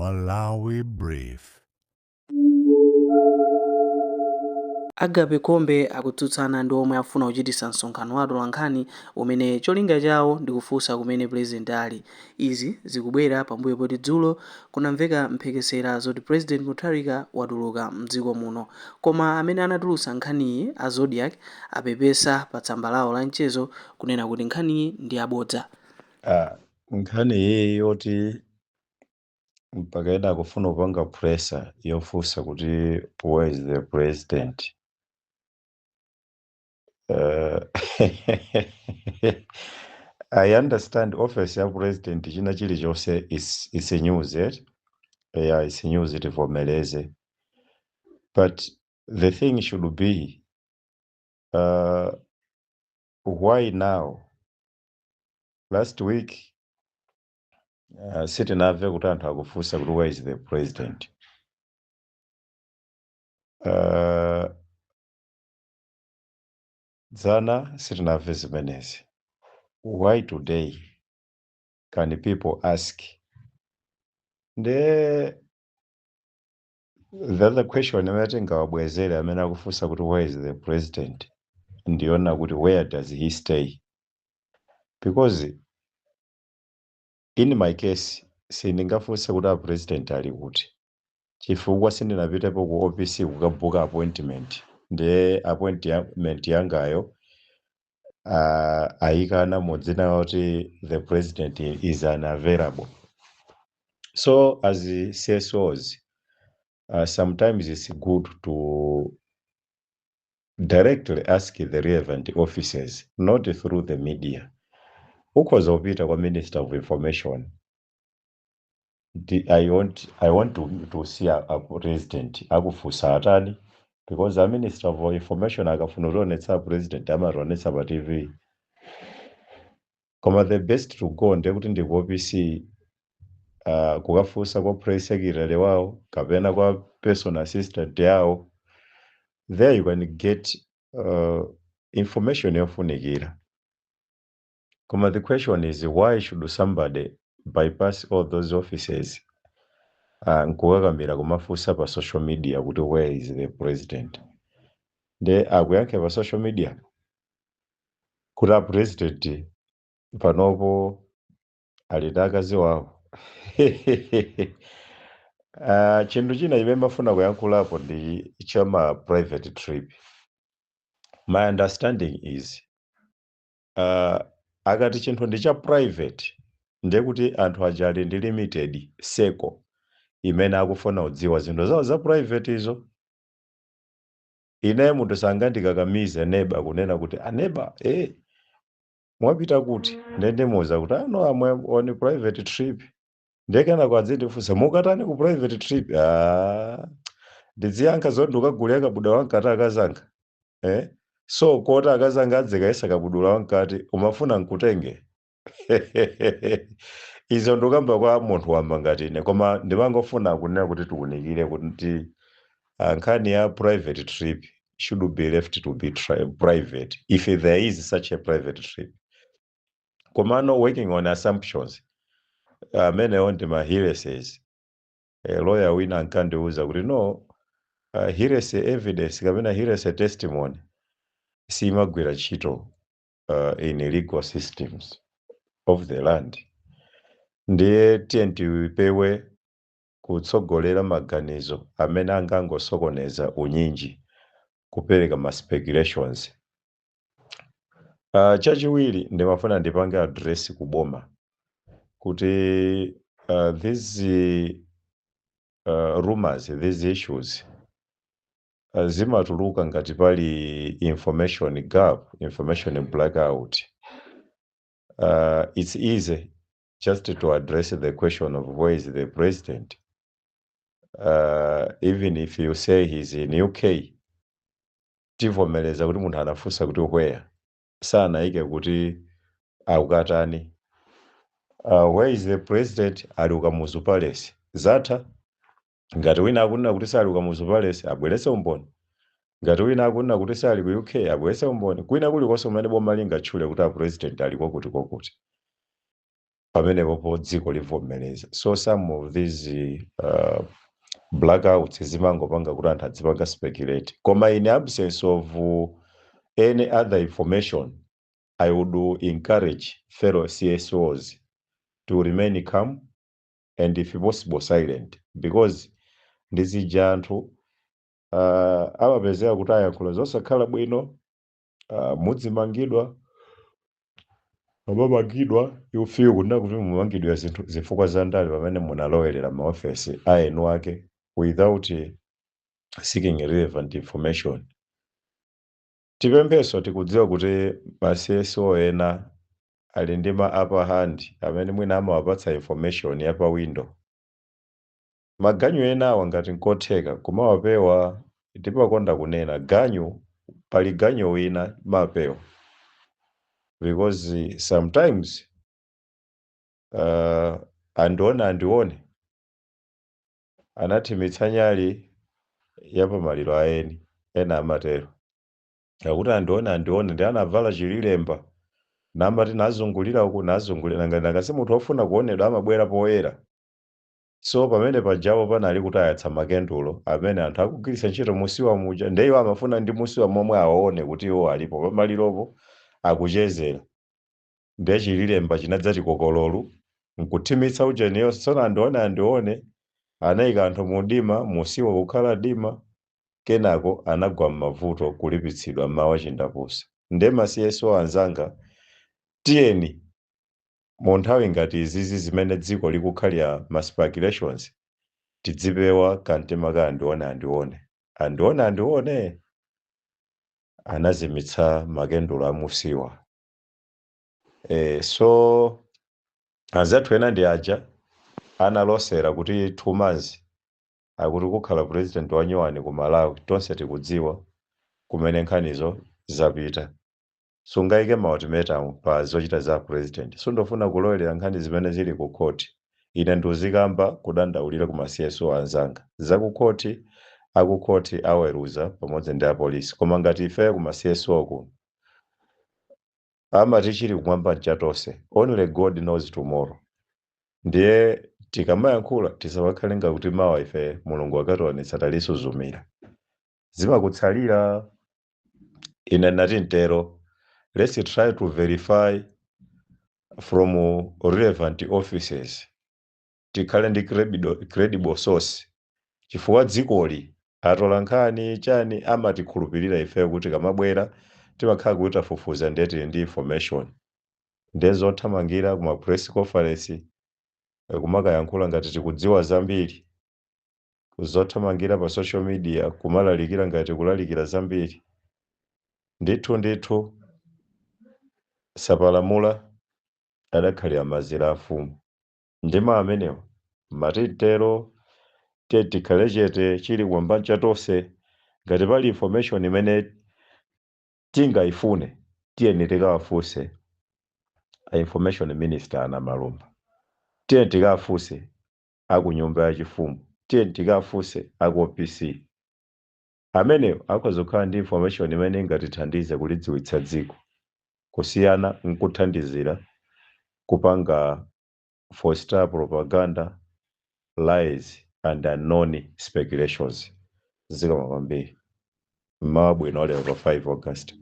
Malawi Brief. Agape Khombe akutsutsana ndi omwe afuna kuchititsa msonkhano wa atolankhani umene cholinga chawo ndi kufunsa kumene President ali. Izi zikubwera pambuyo poti dzulo kunamveka mphekesera zoti President Mutharika watuluka mdziko muno. Koma amene anatulutsa nkhaniyi a Zodiak apepesa pa tsamba lawo la mchezo kunena kuti nkhaniyi ndi yabodza. Ah, nkhani iyi yoti mpaka ena akufuna kupanga pressure yofunsa kuti where is the president, I understand office ya president china chilichonse is a news, eh? Yeah, it's a news, tivomereze, but the thing should be, why now? Last week sitinamve kuti anthu akufunsa kuti where is the president. Dzana sitinamve zimenezi. Why today can people ask? The other question imene tingawabwezere amene akufunsa kuti where is the president ndiyona kuti where does he stay? Because in my case sindingafunse kuti a president ali kuti, chifukwa sindinapitepo ku office kukabuka appointment, ndiye appointment yangayo ayikana mudzina kuti the president is unavailable. So as CSOs, sometimes it's good to directly ask the relevant offices, not through the media. Ukhoza kupita kwa Minister of Information, I want to see a president, akufunsa atani? Because a Minister of Information akafuna kutionetsa president amationetsa pa TV. Koma the best to go ndekuti ndi ku office, kukafunsa kwa press secretary wawo kapena kwa personal assistant yawo. There you can get information yofunikira. Koma the question is, why should somebody bypass all those offices, nkukakamira kumafunsa pa social media kuti where is the president? Nde akuyankhe pa social media kuti a president panopo ali ndi akazi wawo. Chinthu china chimene mafuna kuyankhulapo ndi chama private trip. My understanding is, akati chinthu ndi cha private, ndiye kuti anthu aja ali ndi limited circle imene akufuna kudziwa zinthu zawo za private izo. Ine munthu sangandikakamize neba kunena kuti, "Aneba, mwapita kuti?" Ndiye ndimuwuza kuti, "Ah, no, I'm on a private trip." Ndiye kenako adzindifunsa, "Mukatani ku private trip?" Ah, ndidziyankha zoti ndikagulira kabudula wamkati akazanga, eh? So koti akazanga adzikayesa kabudula wamkati umafuna nkutenge izo. Ndikamba kwa munthu wamba ngati ine, koma ndimangofuna kunena kuti tikunikire kuti nkhani ya private trip should be left to be private if there is such a private trip. Komano working on assumptions amenewo ndi ma hearsays. Lawyer wina ankandiwuza kuti no, hearsay evidence kapena hearsay testimony simagwira ntchito in legal systems of the land. Ndiye tiye tipewe kutsogolera maganizo amene angangosokoneza unyinji kupereka ma speculations. Chachiwiri ndimafuna ndipange address kuboma kuti these rumors, these issues, zimatuluka ngati pali information gap, information blackout. It's easy just to address the question of where is the president. Even if you say he's in UK, tivomereza kuti munthu anafunsa kuti where, sanayike kuti akukatani. Where is the president? Ali Kamuzu Palace, zatha. Ngati wina akunena kuti sali Kamuzu Palace, abweretse umboni. Ngati wina akunena kuti sali ku UK, abweretse umboni. Kwina kulikonse kumene boma lingatchule kuti a president ali kwakuti kwakuti. Pamenepopo dziko livomereza. So some of these blackouts zimangopanga kuti anthu adzipanga speculate, koma in absence of any other information, I would encourage fellow CSOs to remain calm and, if possible, silent, because ndizija anthu amapezeka kuti ayankhula zosakhala bwino, mudzimangidwa, amamangidwa. You feel kunena kuti mumangidwa zinthu zifukwa za ndale pamene munalowerera maofesi a enu ake without seeking relevant information. Tipempheso, tikudziwa kuti ma CSO ena ali ndi ma upper hand amene mwina amawapatsa information ya pa window. Maganyu enawa ngati nkotheka kumawapewa. Timakonda kunena ganyu, pali ganyu wina mapewa, because sometimes andione andione anathimitsa nyali ya pamaliro aeni. Ena amatero akuti andione andione ndi anavala chililemba, namati nazungulira uku, nazungulira. Ngati munthu wofuna kuonedwa amabwera poyera. So pamene pajapo panali kuti ayatsa makendulo amene anthu akugwiritsa ntchito musiwa muja, nde iwo amafuna ndi musiwa momwe awaone kuti iwo alipo pamaliropo akuchezera. Ndiye chililemba chinadzati kokololu nkuthimitsa ujeniyo. Tsono andione andione anayika anthu mudima, musiwa kukhala dima. Kenako anagwa m'mavuto, kulipitsidwa mawa chindapusa. Nde ma CSO anzanga, tiyeni mu nthawi ngati izizi zimene dziko likukhalira ma speculations, tidzipewa kamtima ka andione andione. Andione andione anazimitsa makendulo amusiwa. So anzathu ena ndi aja analosera kuti 2 months akuti kukhala president wa nyuwani ku Malawi. Tonse tikudziwa kumene nkhanizo zapita. Sungayike ma ultimatum pa zochita za president. Sindofuna kulowelera nkhani zimene zili ku court. Ine nduzikamba kudandaulira ku ma CSO anzanga. Za ku court, aku court aweruza pamodzi ndi apolisi, koma ngati ifeyo ku ma CSO kuno, amati chili kumwamba nchatonse, only God knows tomorrow. Ndiye tikamayankhula tisamakhale ngakuti mawa ife Mulungu akationetsa talisuzumira, zimakutsalira. Ine ndati mtero, let's try to verify from relevant offices, tikhale ndi credible source, chifukwa dzikoli atola nkhani chani amatikhulupirira ifeyo kuti kamabwera timakhala kuti tafufuza, ndiye tili ndi information. Ndiye zothamangira kuma press conference, kumakayankhula ngati tikudziwa zambiri, zothamangira pa social media kumalalikira ngati kulalikira zambiri, ndithu ndithu sapalamula adakhalira mazira a mfumu. Ndima amenewa matitero, tiye tikhale chete, chili kumwamba nchatonse. Ngati pali information imene tingayifune, tiyeni tikawafunse a information minister ana Malumba, tiyeni tikawafunse aku nyumba yachifumu, tiyeni tikawafunse aku OPC. Amenewo akhoza kukhala ndi information imene ingatithandize kulidziwitsa dziko, kusiyana nkuthandizira kupanga foster propaganda, lies and unknown speculations. Zikomo kwambiri, mmawa bwino lero pa 5 August.